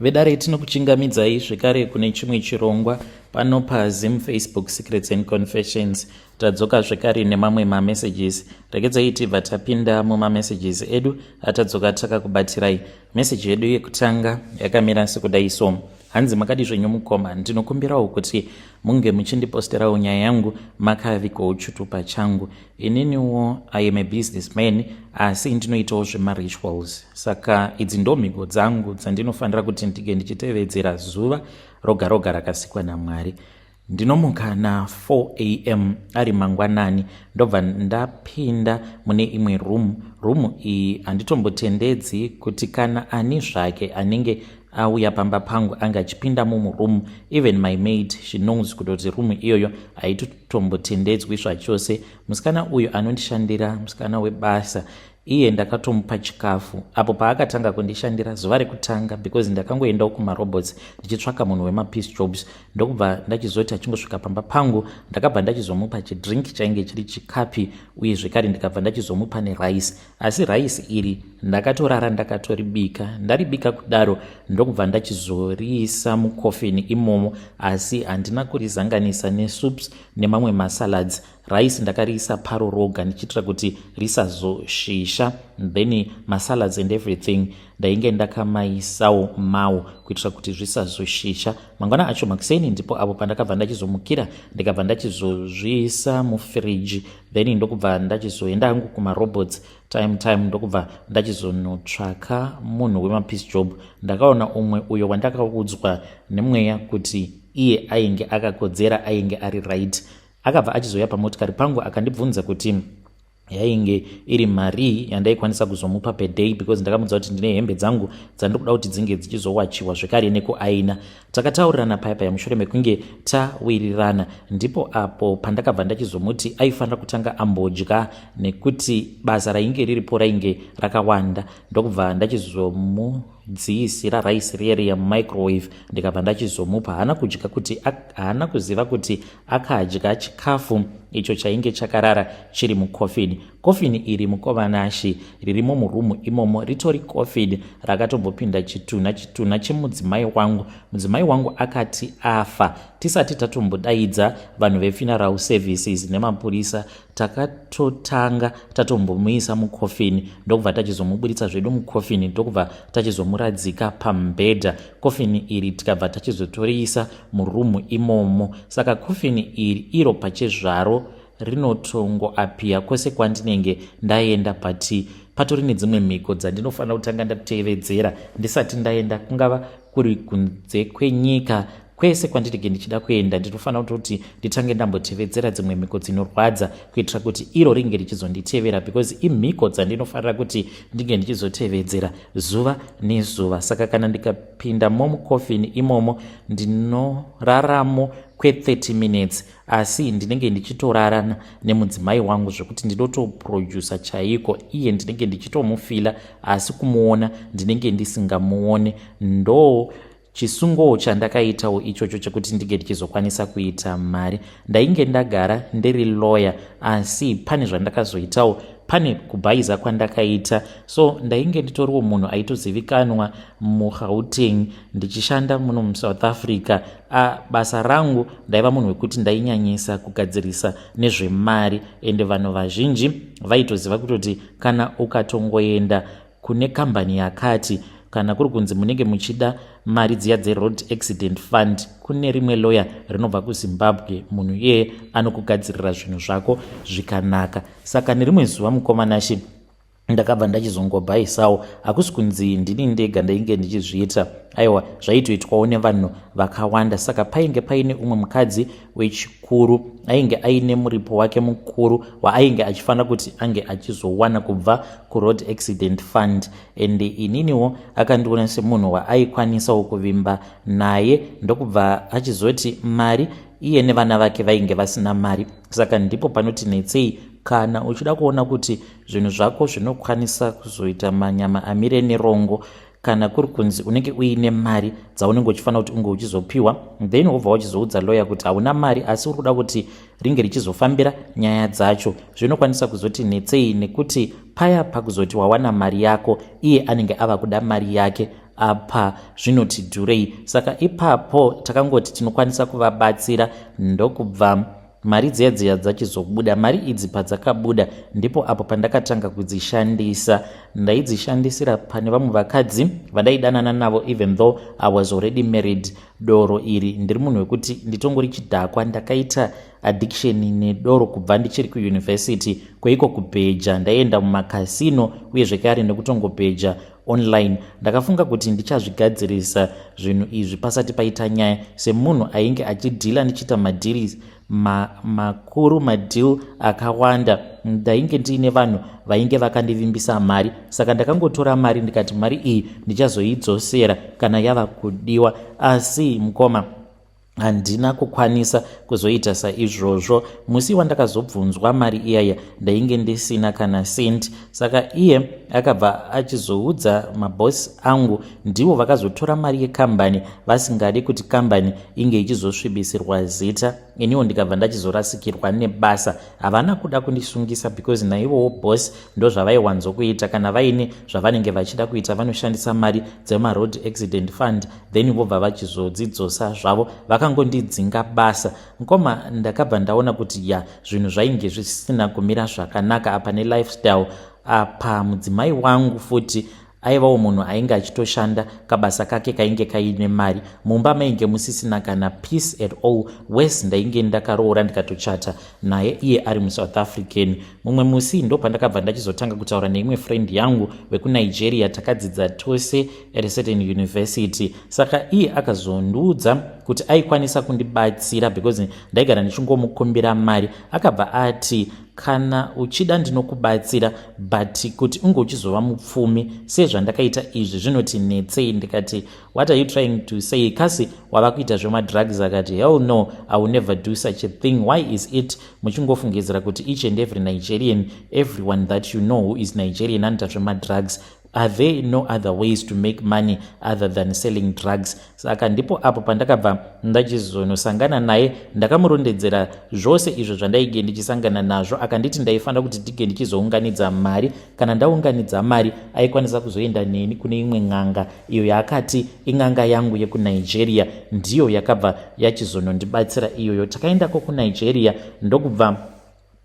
Vedare, tinokuchingamidzai zvekare kune chimwe chirongwa pano paZim Facebook Secrets and Confessions. Tadzoka zvekare nemamwe mamessages. Regedzai tibva tapinda mumamessages edu atadzoka takakubatirai. Meseji yedu yekutanga yakamira sekudai so. Hanzi, makadi zvenyu mukoma, ndinokumbirawo kuti munge muchindiposterawo nyaya yangu makavigawo chitupa changu. Ininiwo I am a businessman, asi ndinoitawo zvemarituals, saka idzi ndo mhigo dzangu dzandinofanira kuti ndinge ndichitevedzera zuva roga roga rakasikwa naMwari. Ndinomuka na4 am ari mangwanani, ndobva ndapinda mune imwe room. Room iyi handitombotendedzi kuti kana ani zvake anenge auya pamba pangu anga achipinda mumuroom. Even my maid, she knows kutoti room iyoyo haitotombotendedzwi zvachose. Musikana uyu anondishandira, musikana webasa, iye ndakatomupa chikafu apo paakatanga kundishandira zuva rekutanga, because ndakangoendawo kumarobots ndichitsvaka munhu wemapiece jobs. Ndokubva ndachizoti achingosvika pamba pangu, ndakabva ndachizomupa chidrink chainge chiri chikapi, uye zvekare ndikabva ndachizomupa nerice. Asi rice iri ndakatorara ndakatoribika. Ndaribika kudaro, ndokubva ndachizoriisa mukofini imomo, asi handina kurizanganisa nesoups nemamwe masalads. Rice ndakariisa paro roga ndichiitira kuti risazoshisha. Then masalads and everything ndainge ndakamaisawo mawo kuitira kuti zvisazoshisha. Mangwana acho makuseni ndipo apo pandakabva ndachizomukira, ndikabva ndachizozviisa mufiriji. Then ndokubva ndachizoenda hangu kumarobots time time, ndokubva ndachizonotsvaka munhu wemapiece job. Ndakaona umwe uyo wandakaudzwa nemweya kuti iye ainge akakodzera, ainge ari right. Akabva achizouya pamotikari pangu, akandibvunza kuti yainge iri mari yandaikwanisa kuzomupa per day, because ndakamudza kuti ndine hembe dzangu dzandiri kuda kuti dzinge dzichizowachiwa zvekare nekuaina. Takataurirana paya paya. Mushure mekunge tawirirana, ndipo apo pandakabva ndachizomuti aifanira kutanga ambodya nekuti basa rainge riripo rainge rakawanda. Ndokubva ndachizomudziisira rice riya riya mumicrowave, ndikabva ndachizomupa. Haana kudya, kuti haana kuziva kuti akadya chikafu icho chainge chakarara chiri mukofini. Kofini iri, mukomanashi, ririmo murumu imomo, ritori kofini rakatombopinda chitunha, chitunha chemudzimai wangu. Mudzimai wangu akati afa, tisati tatombodaidza vanhu vefuneral services nemapurisa, takatotanga tatombomuisa mukofini, ndokubva tachizomuburitsa zvedu mukofini, ndokubva tachizomuradzika pamubhedha. Kofini iri tikabva tachizotoriisa murumu imomo. Saka kofini iri iro pachezvaro rinotongoappear kwose kwandinenge ndaenda, but patori nedzimwe mhiko dzandinofanira kutanga ndatevedzera ndisati ndaenda, kungava kuri kunze kwenyika. Kwese kwandinenge ndichida kuenda, ndinofanira kutoti nditange ndambotevedzera dzimwe mhiko dzinorwadza kuitira kuti iro ringe richizonditevera, because imhiko dzandinofanira kuti ndinge ndichizotevedzera zuva nezuva. Saka kana ndikapinda momukofini imomo, ndinoraramo kwe30 minutes, asi ndinenge ndichitorarana nemudzimai wangu zvekuti ndinotoprodusa chaiko. Iye ndinenge ndichitomufeela, asi kumuona ndinenge ndisingamuone. Ndo chisungowo chandakaitawo ichocho chekuti ndinge ndichizokwanisa kuita mari. Ndainge ndagara ndiri lawyer, asi pane zvandakazoitawo, pane kubhaiza kwandakaita. So ndainge nditoriwo munhu aitozivikanwa muGauteng, ndichishanda muno muSouth Africa. Basa rangu, ndaiva munhu wekuti ndainyanyisa kugadzirisa nezvemari, ende vanhu vazhinji vaitoziva kutoti kana ukatongoenda kune kambani yakati, kana kuri kunzi munenge muchida mari dziya dzeRoad Accident Fund, kune rimwe lawyer rinobva kuZimbabwe, munhu iyeye anokugadzirira zvinhu zvako zvikanaka. Saka nerimwe zuva, mukomanashi, ndakabva ndachizongobhaisawo. Hakusi kunzi ndini ndega ndainge ndichizviita, aiwa, zvaitoitwawo nevanhu vakawanda. Saka painge paine umwe mukadzi wechikuru ainge aine muripo wake mukuru waainge achifanira kuti ange achizowana kubva kuRoad Accident Fund, ende ininiwo akandiona semunhu waaikwanisawo kuvimba naye. Ndokubva achizoti mari, iye nevana vake vainge vasina mari. Saka ndipo panoti netsei kana uchida kuona kuti zvinhu zvako zvinokwanisa kuzoita manyama amire nerongo. Kana kuri kunzi unenge uine mari dzaunenge uchifanira kuti unge uchizopiwa, then wobva wachizoudza lawyer kuti hauna mari, asi uri kuda kuti ringe richizofambira nyaya dzacho, zvinokwanisa kuzoti netsei, nekuti paya pakuzoti wawana mari yako, iye anenge ava kuda mari yake. Apa zvinoti dhurei. Saka ipapo takangoti tinokwanisa kuvabatsira, ndokubva mari dziya dziya dzachizobuda. Mari idzi padzakabuda, ndipo apo pandakatanga kudzishandisa. Ndaidzishandisira pane vamwe vakadzi vandaidanana navo, even though I was already married. Doro iri, ndiri munhu wekuti nditongori chidhakwa. Ndakaita addiction nedoro kubva ndichiri kuuniversity. Kweiko kubheja, ndaienda mumacasino uye zvekare nekutongobheja online. Ndakafunga kuti ndichazvigadzirisa zvinhu izvi pasati paita nyaya. Semunhu ainge achideala, ndichiita madeals makuru, madeal akawanda, ndainge ndiine vanhu vainge vakandivimbisa mari. Saka ndakangotora mari, ndikati mari iyi ndichazoidzosera kana yava kudiwa. Asi mukoma, handina kukwanisa kuzoita saizvozvo. Musi wandakazobvunzwa mari iyaya, ndainge ndisina kana cent. Saka iye akabva achizoudza mabhosi angu, ndivo vakazotora mari yekambani, vasingadi kuti kambani inge ichizosvibisirwa zita. Iniwo ndikabva ndachizorasikirwa nebasa. Havana kuda kundisungisa because naivowo boss ndo zvavaiwanzokuita. Kana vaine zvavanenge vachida kuita, vanoshandisa mari dzemaroad accident fund, then vobva vachizodzidzosa zvavo. Vakangondidzinga basa. Mukoma, ndakabva ndaona kuti ya, zvinhu zvainge zvisina kumira zvakanaka apa nelifestyle apa. Mudzimai wangu futi aivawo munhu ainge achitoshanda kabasa kake kainge kaine mari. Mumba mainge musisina kana peace at all. Wes ndainge ndakaroora, ndikatochata naye iye ari muSouth African. Mumwe musi ndo pandakabva ndachizotanga kutaura neimwe friend yangu wekuNigeria. Takadzidza tose at a certain university. Saka iye akazondiudza kuti aikwanisa kundibatsira because ndaigara ndichingomukumbira mari. Akabva ati, "Kana uchida ndinokubatsira, but kuti unge uchizova mupfumi sezvandakaita izvi zvinoti netsei." Ndikati, "What are you trying to say? Kasi wava kuita zvemadrugs?" Akati, "Hell no, I will never do such a thing. Why is it muchingofungidzira kuti each and every Nigerian, everyone that you know who is Nigerian, anoita zvemadrugs? Are there no other ways to make money other than selling drugs?" Saka ndipo apo pandakabva ndachizonosangana naye. Ndakamurondedzera zvose izvo zvandainge ndichisangana nazvo. Akanditi ndaifanira kuti ndige ndichizounganidza mari. Kana ndaunganidza mari, aikwanisa kuzoenda neni kune imwe n'anga iyo yaakati in'anga yangu yekuNigeria. Ndiyo yakabva yachizonondibatsira iyoyo. Takaendako kuNigeria, ndokubva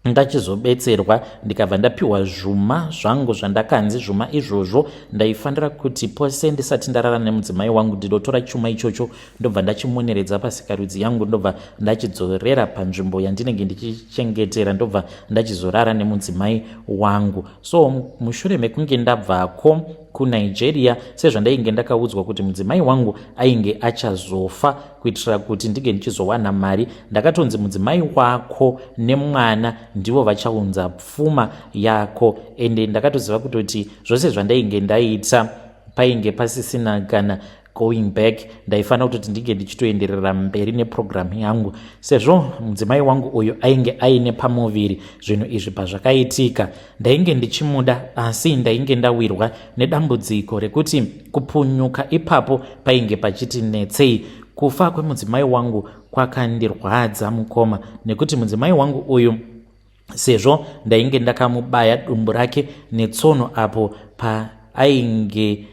ndachizobetserwa, ndikabva ndapiwa zvuma zvangu zvandakanzi zvuma izvozvo ndaifanira kuti pose ndisati ndarara nemudzimai wangu, ndinotora chuma ichocho, ndobva ndachimoneredza pasikarudzi yangu, ndobva ndachidzorera panzvimbo yandinenge ndichichengetera, ndobva ndachizorara nemudzimai wangu. So mushure mekunge ndabvako kuNigeria, sezvandainge ndakaudzwa kuti mudzimai wangu ainge achazofa kuitira kuti ndinge ndichizowana mari, ndakatonzi mudzimai wako nemwana ndivo vachaunza pfuma yako. Ende ndakatoziva kutoti zvose zvandainge ndaita painge pasisina kana going back. Ndaifanira kutoti ndinge ndichitoenderera mberi nepurogiramu yangu, sezvo mudzimai wangu uyu ainge aine pamuviri. Zvinhu izvi pazvakaitika, ndainge ndichimuda, asi ndainge ndawirwa nedambudziko rekuti kupunyuka ipapo painge pachiti netsei. Kufa kwemudzimai wangu kwakandirwadza, mukoma, nekuti mudzimai wangu uyu, sezvo ndainge ndakamubaya dumbu rake netsono apo paainge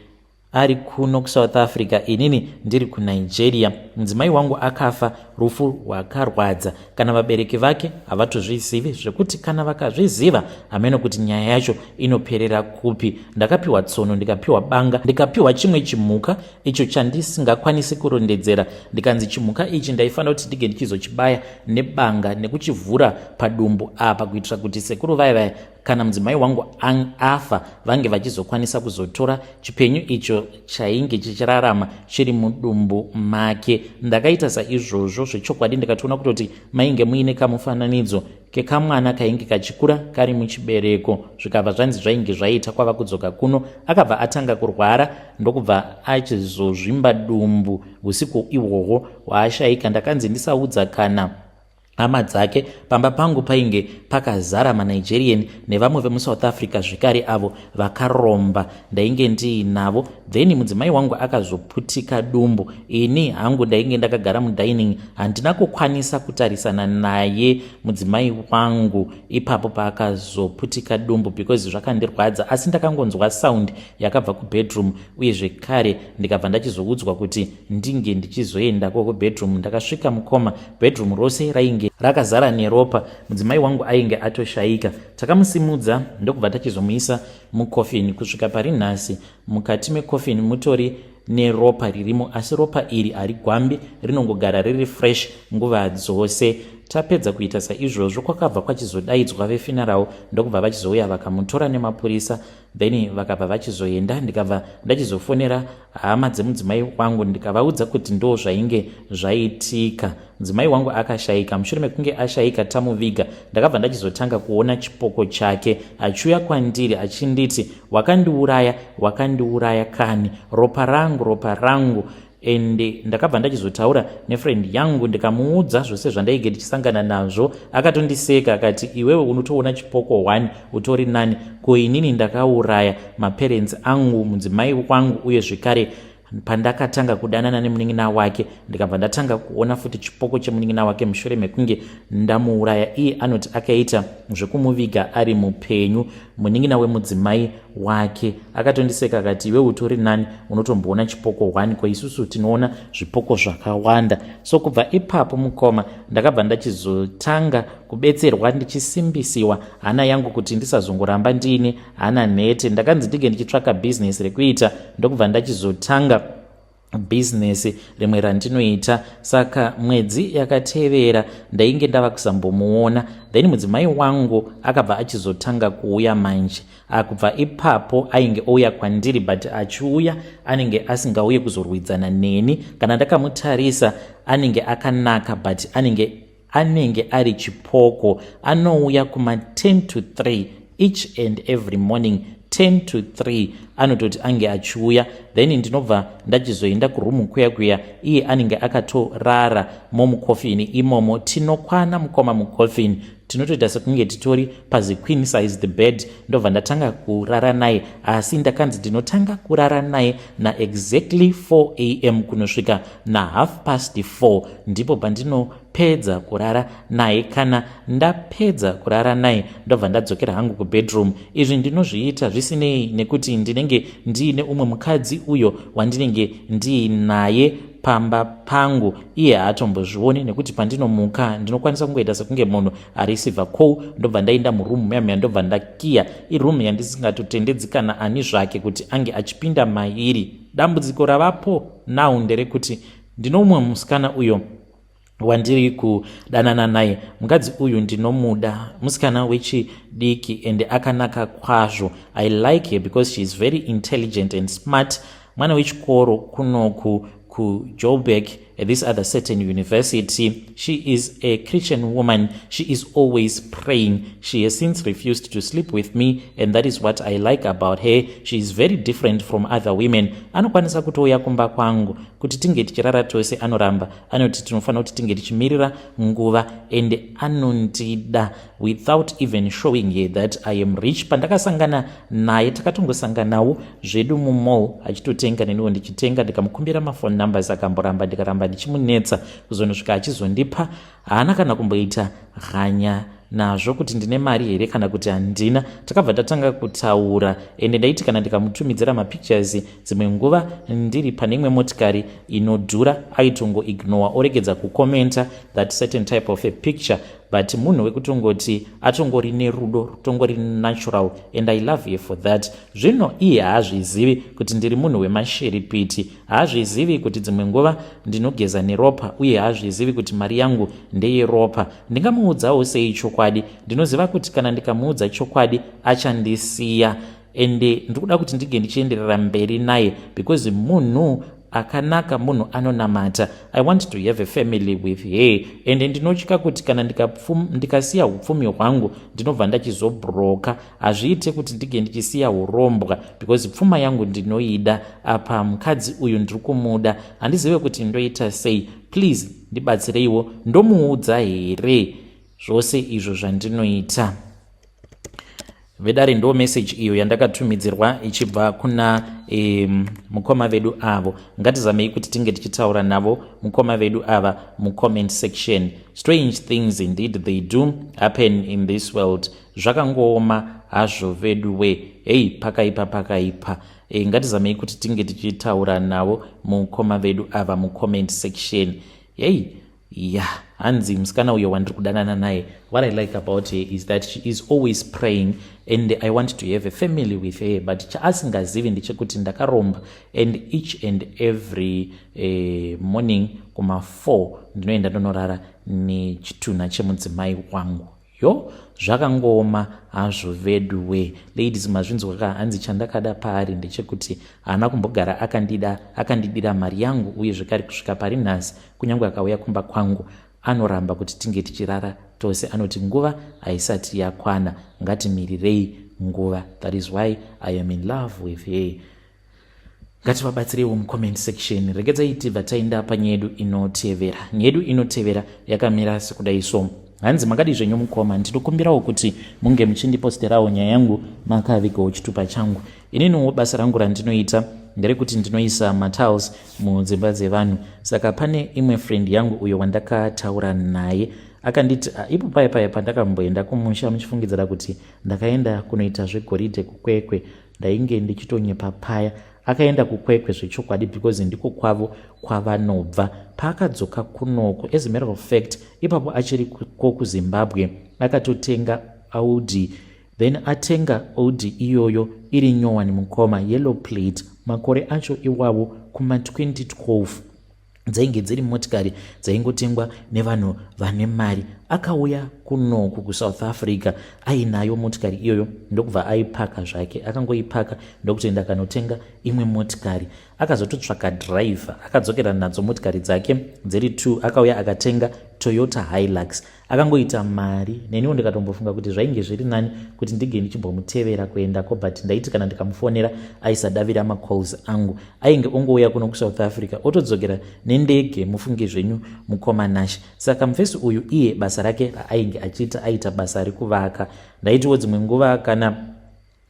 ari kuno kuSouth Africa, inini ndiri kuNigeria, mudzimai wangu akafa rufu rwakarwadza. Kana vabereki vake havatozvizivi, zvekuti kana vakazviziva, hameno kuti nyaya yacho inoperera kupi. Ndakapiwa tsono, ndikapiwa banga, ndikapiwa chimwe chimhuka icho chandisingakwanisi kurondedzera. Ndikanzi chimhuka ichi ndaifanira kuti ndige ndichizochibaya nebanga nekuchivhura padumbu apa, kuitira kuti sekuru vaya vaya, kana mudzimai wangu afa, vange vachizokwanisa kuzotora chipenyu icho chainge chichirarama chiri mudumbu make. Ndakaita saizvozvo zvechokwadi. Ndikatoona kutoti mainge muine kamufananidzo kekamwana kainge kachikura kari muchibereko. Zvikabva zvanzi zvainge zvaita. Kwava kudzoka kuno, akabva atanga kurwara, ndokubva achizozvimba dumbu usiku ihwohwo hwaashayika. Ndakanzi ndisaudza kana Hama dzake. Pamba pangu painge pakazara maNigerian nevamwe vemuSouth Africa zvekare avo vakaromba ndainge ndiinavo. Then mudzimai wangu akazoputika dumbu. Ini hangu ndainge ndakagara mudining, handina kukwanisa kutarisana naye mudzimai wangu ipapo paakazoputika dumbu because zvakandirwadza, asi ndakangonzwa sound yakabva kubedroom uye zvekare ndikabva ndachizoudzwa kuti ndinge ndichizoendako kubedroom. Ndakasvika mukoma, bedroom rose rainge rakazara neropa. Mudzimai wangu ainge atoshayika. Takamusimudza ndokubva tachizomuisa mucoffin. Kusvika pari nhasi mukati mecoffin mutori neropa ririmo, asi ropa iri harigwambi, rinongogara riri fresh nguva dzose. Tapedza kuita saizvozvo, kwakabva kwachizodaidzwa vefuneral, ndokubva vachizouya vakamutora nemapurisa, then vakabva vachizoenda. Ndikabva ndachizofonera hama dzemudzimai wangu, ndikavaudza kuti ndo zvainge zvaitika, mudzimai wangu akashayika. Mushure mekunge ashayika, tamuviga, ndakabva ndachizotanga kuona chipoko chake achiuya kwandiri achinditi, "Wakandiuraya, wakandiuraya kani, ropa rangu, ropa rangu." Ende ndakabva ndachizotaura nefriend yangu, ndikamuudza zvose zvandainge ndichisangana nazvo. Akatondiseka akati, "Iwewe unotoona chipoko 1 utori nani, ko inini ndakauraya maparents angu, mudzimai wangu, uye zvekare pandakatanga kudanana nemunin'ina wake, ndikabva ndatanga kuona futi chipoko chemunin'ina wake mushure mekunge ndamuuraya." Iye anoti akaita zvekumuviga ari mupenyu munin'ina wemudzimai wake. Akatondiseka akati, "Iwe utori nani, unotomboona chipoko 1, ko isusu tinoona zvipoko zvakawanda." So kubva ipapo mukoma, ndakabva ndachizotanga kubetserwa, ndichisimbisiwa hana yangu kuti ndisazongoramba ndiine hana nhete. Ndakanzi ndinge ndichitsvaka bhizinesi rekuita, ndokubva ndachizotanga bhizinesi rimwe randinoita. Saka mwedzi yakatevera ndainge ndava kusambomuona. Then mudzimai wangu akabva achizotanga kuuya manje. Kubva ipapo ainge ouya kwandiri, but achiuya anenge asingauye kuzorwidzana neni. Kana ndakamutarisa anenge akanaka, but anenge ari chipoko. Anouya kuma10 to 3 each and every morning, 10 to 3 anototi ange achiuya. Then ndinobva ndachizoenda kurumu kuya kuya, iye anenge akatorara momukofini imomo. Tinokwana mukoma mukofini, tinotoita sekunge titori paziqueen size bed. Ndobva ndatanga kurara naye, asi ndakanzi ndinotanga kurara naye naexactly 4 a.m. kunosvika nahalf past 4, ndipo pandinopedza kurara naye. Kana ndapedza kurara naye, ndobva ndadzokera hangu kubedroom. Izvi ndinozviita zvisinei nekuti ndinenge ndiine umwe mukadzi uyo wandinenge ndiinaye pamba pangu. Iye haatombozvioni nekuti pandinomuka ndinokwanisa kungoita sekunge munhu areceiva call, ndobva ndaenda murumu muya muya, ndobva ndakiya irumu yandisingatotendedzi kana ani zvake kuti ange achipinda mairi. Dambudziko ravapo now nderekuti ndinomumwe musikana uyo wandiri kudanana naye. Mukadzi uyu ndinomuda, musikana wechidiki and akanaka kwazvo. I like her because she is very intelligent and smart, mwana wechikoro kunoku kuJoburg at this other certain university. She is a Christian woman. She is always praying. She has since refused to sleep with me, and that is what I like about her. She is very different from other women. Anokwanisa kutouya kumba kwangu kuti tinge tichirara tose, anoramba. Anoti tinofanira kuti tinge tichimirira nguva, and anondida without even showing her that I am rich. Pandakasangana naye, takatongosanganawo zvedu mumall, achitotenga neniwo ndichitenga. Ndikamukumbira maphone numbers, akamboramba. Ndikaramba ndichimunetsa kuzonosvika achizondipa. Haana kana kumboita hanya nazvo kuti ndine mari here kana kuti handina. Takabva tatanga kutaura, ende ndaiti kana ndikamutumidzira mapictures dzimwe nguva ndiri pane imwe motikari inodhura, aitongoignora, oregedza kucommenta that certain type of a picture. But munhu wekutongoti atongori nerudo rutongori natural, and I love her for that. Zvino iye haazvizivi kuti ndiri munhu wemashiripiti, haazvizivi kuti dzimwe nguva ndinogeza neropa, uye haazvizivi kuti mari yangu ndeyeropa. Ndingamuudzawo sei chokwadi? Ndinoziva kuti kana ndikamuudza chokwadi achandisiya, ende ndiri kuda kuti ndinge ndichienderera mberi naye because munhu Akanaka, munhu anonamata. I want to have a family with her and ndinotya kuti kana ndikasiya upfumi hwangu, ndinobva ndachizobroka. Hazviite kuti ndige ndichisiya urombwa because pfuma yangu ndinoida. Apa mukadzi uyu ndiri kumuda. Handizive kuti ndoita sei. Please ndibatsireiwo. Ndomuudza here zvose izvo zvandinoita? Vedare, ndo message iyo yandakatumidzirwa ichibva kuna mukoma vedu avo. Ngatizamei kuti tinge tichitaura navo mukoma vedu ava mucomment section. Strange things indeed, they do happen in this world. Zvakangooma hazvo vedu we. Hei, pakaipa, pakaipa. Ngatizamei kuti tinge tichitaura navo mukoma vedu ava mucomment section. Hei, ya, hanzi musikana uyo wandiri kudanana naye, what I like about her is that she is always praying and I want to have a family with her, but chaasingazivi ndechekuti ndakaromba and each and every morning kuma4 ndinoenda ndonorara nechitunha chemudzimai wangu. Yo, zvakangooma hazvo vedu we. Ladies, mazvinzwa ka? Hanzi chandakada paari ndechekuti haana kumbogara akandida, akandidira mari yangu. Uye zvekare kusvika pari nhasi, kunyange akauya kumba kwangu, anoramba kuti tinge tichirara tose. Anoti nguva haisati yakwana, ngatimirirei nguva. That is why I am in love with her. Ngativabatsireiwo mucomment section. Regedzai tibva taenda panyaya yedu inotevera. Nyaya yedu inotevera yakamira sekudai so. Hanzi, "Makadi zvenyu mukoma? Ndinokumbirawo kuti munge muchindiposterawo nyaya yangu makavigawo chitupa changu. Ininiwo basa rangu randinoita nderekuti ndinoisa matiles mudzimba dzevanhu. Saka pane imwe friend yangu uyo wandakataura naye akanditi, ah, ipo paya paya pandakamboenda kumusha muchifungidzira kuti ndakaenda kunoita zvegoridhe kuKwekwe, ndainge ndichitonyepa paya. Akaenda kuKwekwe zvechokwadi because ndiko kwavo kwavanobva. Paakadzoka kunoko, as a matter of fact, ipapo achiri ko kuZimbabwe, akatotenga Audi. Then atenga Audi iyoyo iri nyowani mukoma, yellow plate. Makore acho iwavo kuma2012 dzainge dziri motikari dzaingotengwa nevanhu vane mari. Akauya kunoku kuSouth Africa ainayo motikari iyoyo, ndokubva aipaka zvake. Akangoipaka, ndokutoenda akanotenga imwe motikari. Akazototsvaka dhiraivha, akadzokera nadzo motikari dzake dziri 2. Akauya akatenga Toyota Hilux. Akangoita mari. Neniwo ndikatombofunga kuti zvainge zviri nani kuti ndige ndichimbomutevera kuendako, but ndaiti kana ndikamufonera aisadavira macalls angu. Ainge ongouya kuno kuSouth Africa, otodzokera nendege. Mufunge zvenyu, mukoma Nash. Saka mufesi uyu iye basa rake raainge achiita, aita basa rekuvaka. Ndaitiwo dzimwe nguva kana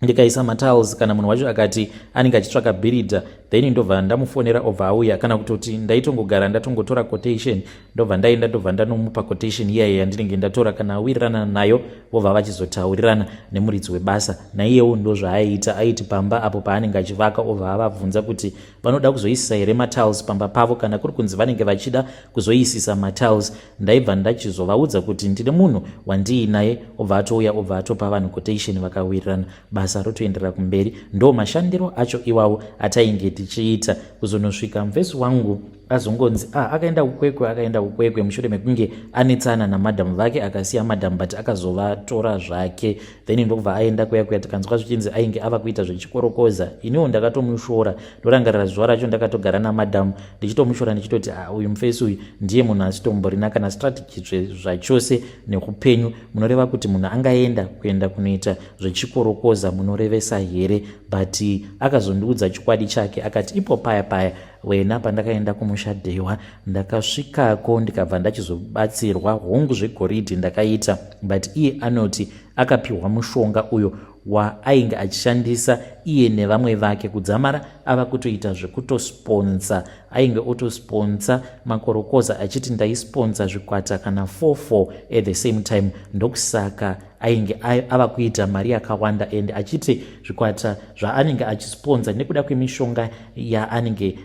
ndikaisa matiles, kana munhu wacho akati anenge achitsvaka builder, then ndobva ndamufonera, obva auya. Kana kutoti ndaitongogara ndatongotora quotation, ndobva ndaenda, ndobva ndanomupa quotation iyaiyo yandinenge ndatora. Kana awirirana nayo, vobva vachizotaurirana nemuridzi webasa. Naiyewo ndo zvaaiita. Aiti pamba apo paanenge achivaka, obva avabvunza kuti vanoda kuzoisisa here matiles pamba pavo. Kana kuri kunzi vanenge vachida kuzoisisa matiles, ndaibva ndachizovaudza kuti ndine munhu wandiinaye, obva atouya, obva atopa vanhu quotation, vakawirirana, basa rotoenderera kumberi. Ndo mashandiro acho iwawo atainge tichiita kuzonosvika mufesi wangu azongonzi, ah, akaenda kuKwekwe. Akaenda kuKwekwe mushure mekunge anetsana namadhamu vake, akasiya madhamu, but akazovatora zvake. Then ndokubva aenda kuya kuya, tikanzwa zvichinzi ainge ava kuita zvechikorokoza. Iniwo ndakatomushora. Ndorangarira zuva racho ndakatogara namadhamu ndichitomushora, ndichitoti, ah, uyu mufesi uyu ndiye munhu asitomborina kana strategy zvachose neupenyu. Munoreva kuti munhu angaenda kuenda kunoita zvechikorokoza? Munorevesa here?" But akazondiudza chokwadi chake. Akati, "Ipo paya paya wena pandakaenda kumushadhewa, ndakasvikako, ndikabva ndachizobatsirwa. Hongu, zvegoridhe ndakaita, but iye anoti akapiwa mushonga uyo waainge achishandisa iye nevamwe vake kudzamara ava kutoita zvekutosponsa. Ainge otosponsa makorokoza, achiti ndaisponsa zvikwata kana 44 at the same time. Ndokusaka ainge ava kuita mari yakawanda. And achiti zvikwata zvaanenge achisponsa, nekuda kwemishonga yaanenge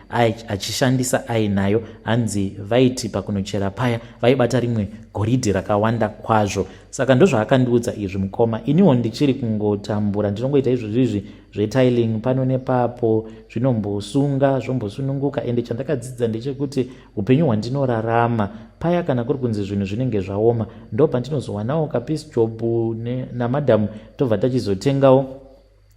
achishandisa ainayo, hanzi vaiti pakunochera paya vaibata rimwe goridhe rakawanda kwazvo. Saka ndozvaakandiudza izvi mukoma. Iniwo ndichiri kungotambura, ndinongoita izvozvo izvi zvetiling pano nepapo, zvinombosunga, zvombosununguka. Ende chandakadzidza ndechekuti upenyu hwandinorarama paya, kana kuri kunzi zvinhu zvinenge zvaoma, ndo pandinozowanawo kapiece job namadhamu, tobva tachizotengawo.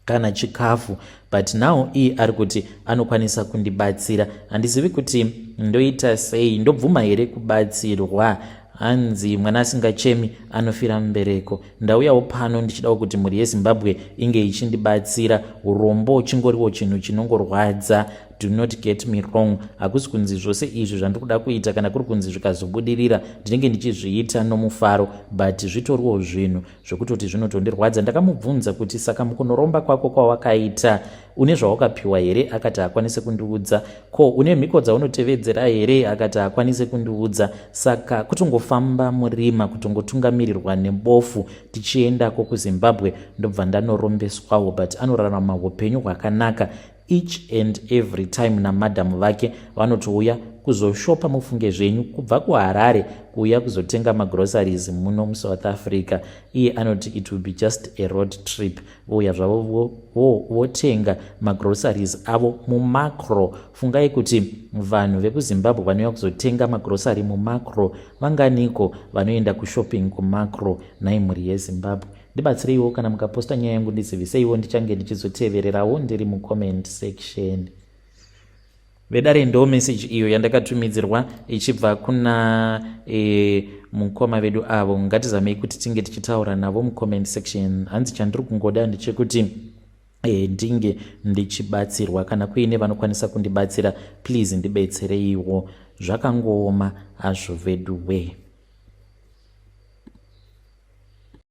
Kana chikafu, but now iye ari kuti anokwanisa kundibatsira. Handizivi kuti ndoita sei. Ndobvuma here kubatsirwa? Hanzi mwana asingachemi anofira mubereko. Ndauyawo pano ndichidawo kuti mhuri yeZimbabwe inge ichindibatsira. Urombo chingoriwo chinhu chinongorwadza. Do not get me wrong, hakusi kunzi zvose izvi zvandiri kuda kuita, kana kuri kunzi zvikazobudirira, ndinenge ndichizviita nomufaro, but zvitoriwo zvinhu zvekutoti zvinotondirwadza. Ndakamubvunza kuti, "Saka mukunoromba kwako kwawakaita, une zvawakapiwa here?" Akati haakwanisi kundiudza. "Ko une mhiko dzaunotevedzera here?" Akati haakwanisi kundiudza. Saka kutongofamba murima, kutongotungamirirwa nebofu tichiendako kuZimbabwe, ndobva ndanorombeswawo. But anorarama upenyu hwakanaka each and every time namadhamu vake. Vanotouya kuzoshopa, mufunge zvenyu, kubva kuHarare kuuya kuzotenga magroceries muno muSouth Africa. Iye anoti it will be just a road trip. Vouya zvavo, votenga magroceries avo muMakro. Fungai kuti vanhu vekuZimbabwe vanouya kuzotenga magrosary muMakro vanganiko? Vanoenda kushopping kuMakro? Nhai mhuri yeZimbabwe, ndibatsireiwo. Kana mukaposta nyaya yangu, ndiziviseiwo, ndichange ndichizotevererawo ndiri mucomment section. Vedare, ndo meseji iyo yandakatumidzirwa ichibva kuna mukoma vedu avo. Ngatizamei kuti tinge tichitaura navo mucomment section. Hanzi chandiri kungoda ndechekuti ndinge ndichibatsirwa. Kana kuine vanokwanisa kundibatsira, please ndibetsereiwo. Zvakangooma hazvo vedu we.